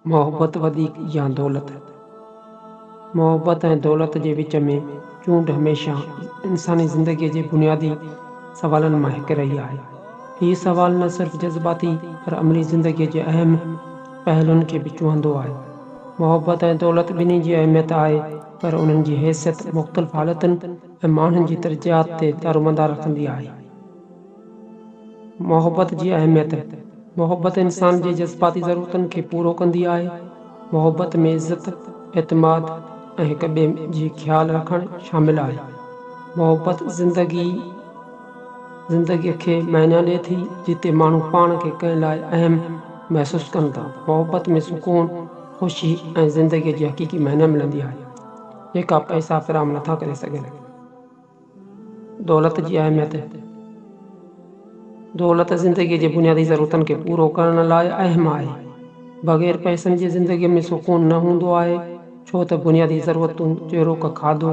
محبت وڌيڪ يا دولت؟ محبت ۽ دولت جي وچ ۾ چونڊ هميشه انساني زندگيء جي بنيادي سوالن مان هڪ رهي آهي. هي سوال نه صرف جذباتي پر عملي زندگيء جي اهم پهلوئن کي به ڇهندو آهي. محبت ۽ دولت ٻنهي جي اهميت آهي پر انهن جي حيثيت مختلف حالتن ۽ ماڻهن جي ترجيحات تي دارومدار رکندي آهي. محبت جي اهميت، محبت انسان جي جذباتي ضرورتن کي پورو ڪندي آهي. محبت ۾ عزت، اعتماد ۽ هڪ ٻئي جي خيال رکڻ شامل آهي. محبت زندگي زندگيء کي معنيٰ ڏئي ٿي، جتي ماڻهو پاڻ کي ڪنهن لاء اهم محسوس ڪن ٿا. محبت ۾ سڪون، خوشي ۽ زندگيء جي حقيقي معنيٰ ملندي آهي، جيڪا پئسا فراهم نٿا ڪري سگهن. دولت جي اهميت، دولت زندگيء جي بنيادي ضرورتن کي پورو ڪرڻ لاء اهم آهي. بغير پئسن جي زندگيء ۾ سڪون نه هوندو آهي، ڇو ته بنيادي ضرورتون جهڙوڪ کاڌو،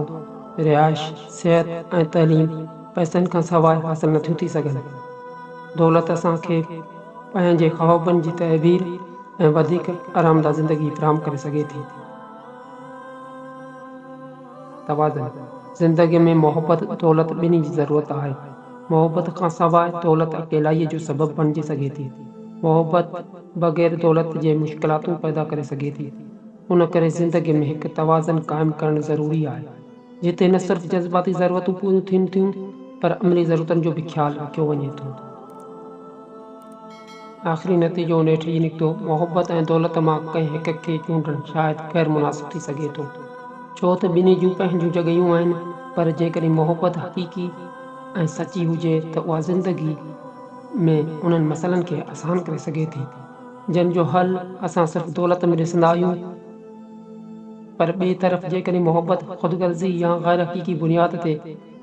رهائش، صحت ۽ تعليم پئسن کان سواء حاصل نٿيون ٿي سگهن. دولت اسان کي پنهنجي خوابن جي تعبير ۽ وڌيڪ آرامده زندگي فراهم ڪري سگهي ٿي. توازن، زندگيء ۾ محبت، دولت ٻنهي جي ضرورت آهي. محبت کان سواء دولت اڪيلائيء جو سبب بڻجي سگهي ٿي. محبت بغير دولت جي مشڪلاتون پيدا ڪري سگهي ٿي. ان ڪري زندگيء ۾ هڪ توازن قائم ڪرڻ ضروري آهي، جتي نه صرف جذباتي ضرورتون پوريون ٿين ٿيون، پر عملي ضرورتن جو به خيال رکيو وڃي ٿو. آخري نتيجو نيٺ هي نڪتو، محبت ۽ دولت مان ڪنهن هڪ کي چونڊڻ شايد غير مناسب ٿي سگهي ٿو، ڇو ته ٻنهي جون پنهنجون جڳهيون آهن، پر جيڪڏهن محبت حقيقي ۽ سچي هجي ته اها زندگي ۾ انهن مسئلن کي آسان ڪري سگهي ٿي، جن جو حل اسان صرف دولت ۾ ڏسندا آهيون. پر ٻئي طرف جيڪڏهن محبت خودغرضي يا غير حقيقي بنياد تي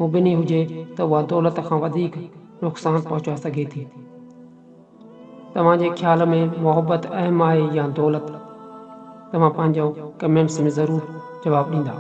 مبني هجي ته اها دولت کان وڌيڪ نقصان پهچائي سگهي ٿي. توهان جي خيال ۾ محبت اهم آهي يا دولت؟ توهان پنهنجو ڪمينٽس ۾ ضرور جواب ڏيندا.